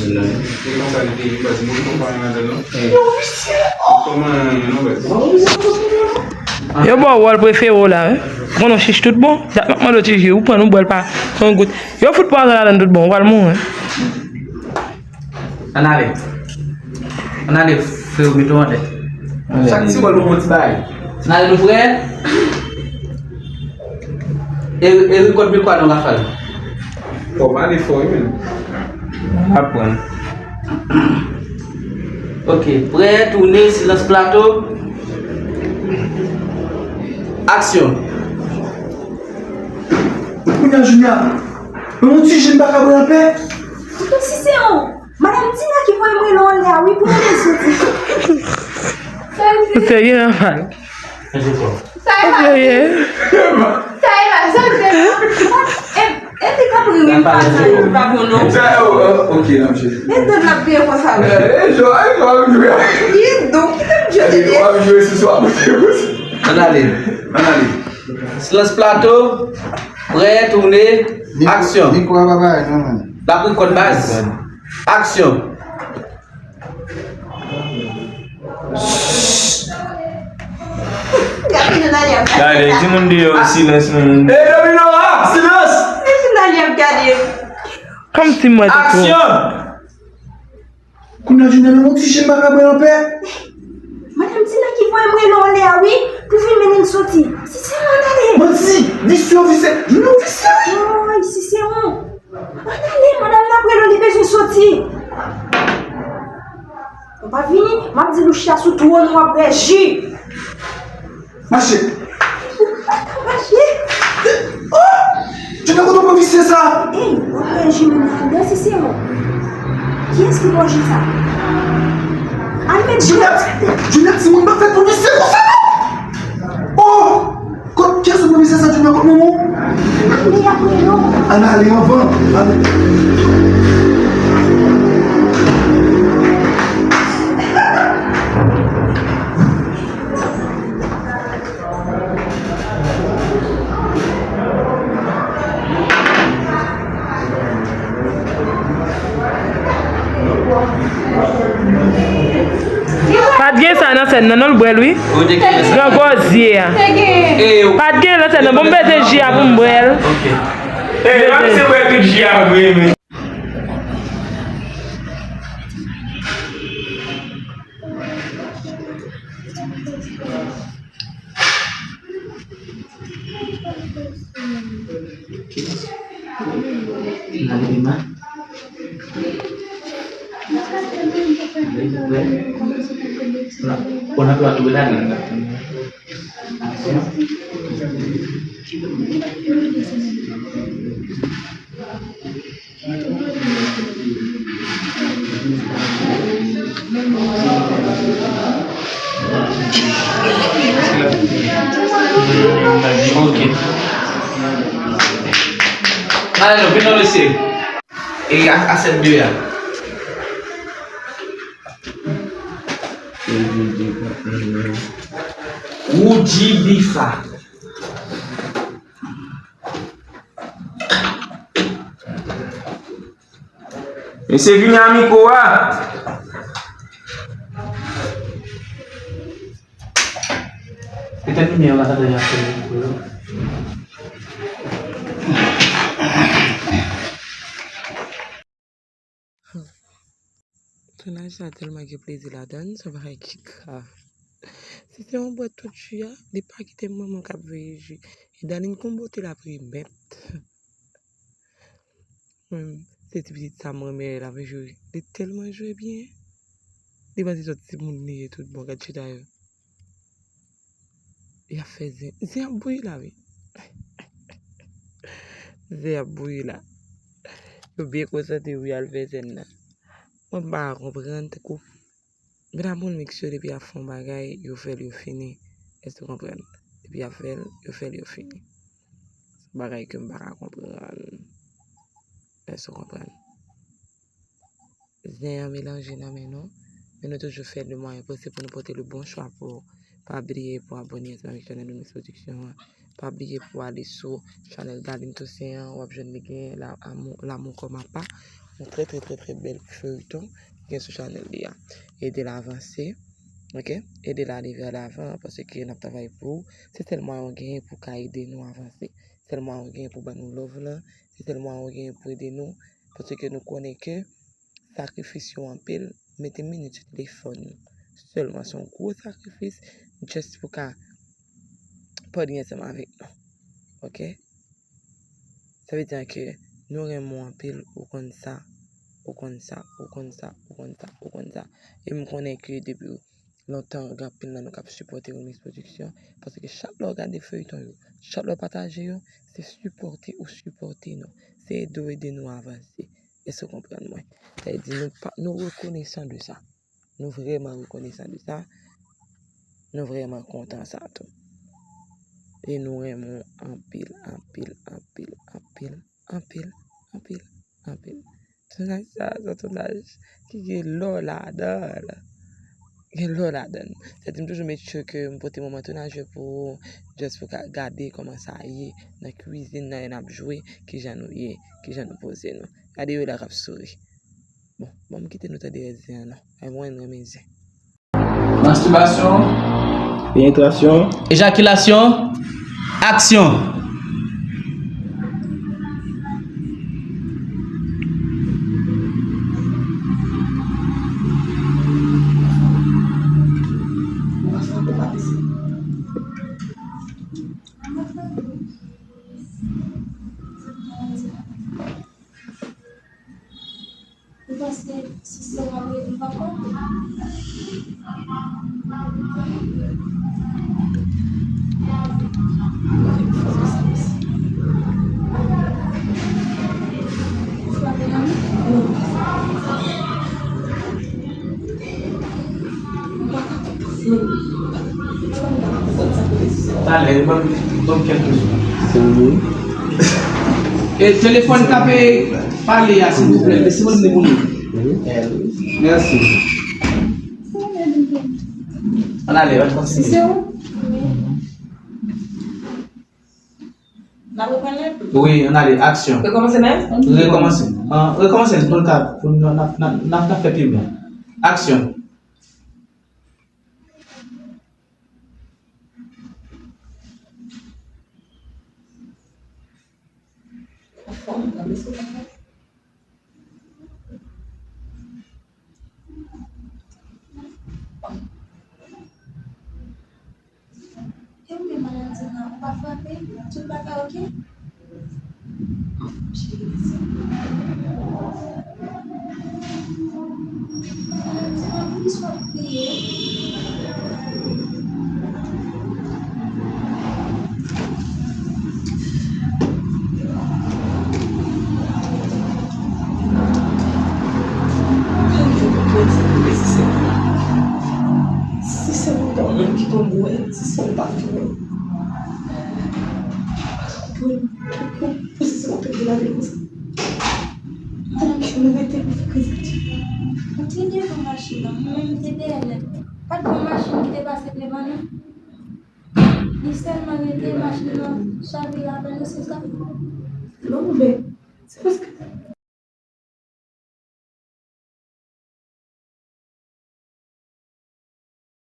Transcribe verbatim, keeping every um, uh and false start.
E konsa li te ye, baz, moun konprann ladan non. Yo visye. Kòman non, baz? Yo ba w wòl prefere w la, wi. Ou konn yon chich tout bon. Dat m ap mande w ti ji, ou pran, ou bwè l pa yon gout. Yo fout pwazon ladan tout bon, ou pral mouri. Ann ale. Ann ale, freo, mete w anlè. Chak ti wòl nou pran ti bagay. Ann ale, nou prè? E, e rekòt de kwa nou ka fè l? Fò w pale fò wi menm. N ap pran. Ok, prè, tounen, silans plato. Aksyon. Kounye a, Junior, yon ti je m pa ka bwè anpè. Tonton Siseyon, Madam Tina ki voye m rele w anlè a wi pou mande soti. Ou serye, Rafael? Sa e pa. Ou serye? Sa e pa, sa se. E, e te kap ri wi, m pa sa, m pa bon non. Sa, oh, oh, ok, non, m cheri. E dòt la byen konsa wi. Eh, eh, jò, eh, jò, ap jwe. Li donk, ki te m jwe. Ap jwe sou swa. Ann ale, ann ale. Silans plato, prè, tounen, aksyon. Mikwo a pa parèt non, man. L ap rekòd baz. Aksyon. Gade Jonalie ap gade. Gade, timoun deyò, silans, man. E Domino a, silans. Gade Jonalie ap gade. Kòmsi mwen te twò. Aksyon. Kounye a, Junior, yon ti je m pa ka bwè anpè. Madam Tina ki voye m rele w anlè a wi, pou vin mennen m soti. Si se mwen, ann ale. Manti, visye, visye, Junior visye wi. Woy, si se mwen. Ann ale, madanm nan ap rele w, li bezwen soti. Ou pa vini, m ap di l ou chita sou twòn ou ap bwè ji. Mache. Mache. Oh! Junior, kote w pran visye sa? Ey, w ap bwè ji menm nan, si se mwen. Kiyès ki ba w ji sa? Al met ji. Junior, Junior, timoun pa fèt pou visye konsa non. Oh! Kot, kiyès ou pran visye sa, Junior, kot manman w? Ann ale, ann ale anvan. Ann ale. Pa t gen sa nan sèn nan, non, l bwè l, wi. Grangòzye a. Pa t gen nan sèn nan. Bon, m peze ji a pou m bwè l. Ey, pa misye bwè tout ji a vre, men. Ok. Alè, nou, vin non, mesye. E a, a sèt de a. Woody Bifa. Mesye vini a mikwo a. Petèt limyè yo la tande y ap fè mikwo yo. Tounaj sa tèlman gen plezi ladan l, se yon bagay ki grav. Si se yon bwè tout ji a, li pa kite m, mwen menm k ap veye ji. E Darline konn bote l ap remèt. Mwen, se ti pitit sa mwen renmen l ap jwe. Li tèlman jwe byen. Li panse se yon timoun li ye tout bon, gad chita yo. Y ap fè zen. Zen ap bouyi la, wi. Zen ap bouyi la. Yo byen konsantre, wi, al fè zen nan. Mwen pa konprann, tankou, gen moun miks yo depi y ap fè yon bagay, yo fè l, yo fini. Èske w konprann? Depi y ap fè l, yo fè l, yo fini. Se yon bagay ke m pa ka konprann. Èske w konprann? Zen an melanje nan men nou, men nou toujou fè le mwayen posib pou nou pote le bon chwa pou ou. Pa bliye pou abòne ansanm avèk chanèl Donis Production an. Pa bliye pou ale sou chanèl Darline Toussaint an, w ap jwenn li gen la, amou, L'amour comme appât. Yon trè, trè, trè, trè bèl feyton ki gen sou chanèl li a. Ede l avanse, oke? Ede l ale vè lavan, paske n ap travay pou ou. Se sèl mwayen ou genyen pou w ka ede nou avanse. Sèl mwayen ou genyen pou ban nou love la. Se sèl mwayen ou genyen pou ede nou, paske nou konnen ke sakrifis yo anpil. Mete minit sou telefòn nou sèlman, se yon gwo sakrifis, just pou ka pale ansanm avèk nou. Oke? Sa vle di ke nou renmen w anpil, ou konn sa, ou konn sa, ou konn sa, ou konn sa, ou konn sa. E m konnen ke depi lontan, gen anpil nan nou k ap sipòte Remix Production, paske chak lè w gade feyton yo, chak lè w pataje yo, se sipòte ou sipòte nou, se ede w ede nou avanse. Èske w konprann mwen? Sa vle di nou pa, nou rekonesan de sa. Nou vrèman rekonesan de sa. Nou vrèman kontan sa tou. E nou renmen w anpil, anpil, anpil, anpil, anpil, anpil, anpil. Tounaj sa, se yon tounaj ki gen lò ladan l. Gen lò ladan l. Sa di m toujou make sure ke m pote moman tounaj yo pou ou, just pou ka gade kòman sa ye nan kwizin nan, lè n ap jwe, kijan nou ye, kijan nou poze nou. Gade yo la k ap souri. Bon, bon, m kite nou tande rès zen an non. Ay mwen renmen zen. Mastibasyon. Penetrasyon. Ejakilasyon. Aksyon. Ou panse si se w ap reviv ankò? Talè, ban m, ban m kèlke jou. Se vre. E telefòn k ap pale a, silvouplè, mete sou vòlòm de pou nou. Mèsi. Ann ale, ann kontinye. N ap reprann lè? Wi, ann ale, aksyon. Rekòmanse nèt? Rekòmanse. An, rekòmanse, pou n ka, pou n, n ap, n ap, n ap, n ap fè pi byen. Aksyon. Anfòm, nan mesye sa. E ou menm, Valentina, ou pa frape? Tout bagay oke? Anfòm, cheri, mèsi. Valentina, poukisa w ap kriye? Si se pou yon moun ki tonbe, si se yon pa fini. Pou, pou, pou, pou si se yon pèdi lavi konsa. Madanm, si nou rete pou fè kriz. Ou te devan machin nan, mwen menm m te dèyè l. Pa t gen yon machin ki te pase devan nou. Li sèlman rete, machin nan chavire apre nou, se sa. Non, men, se paske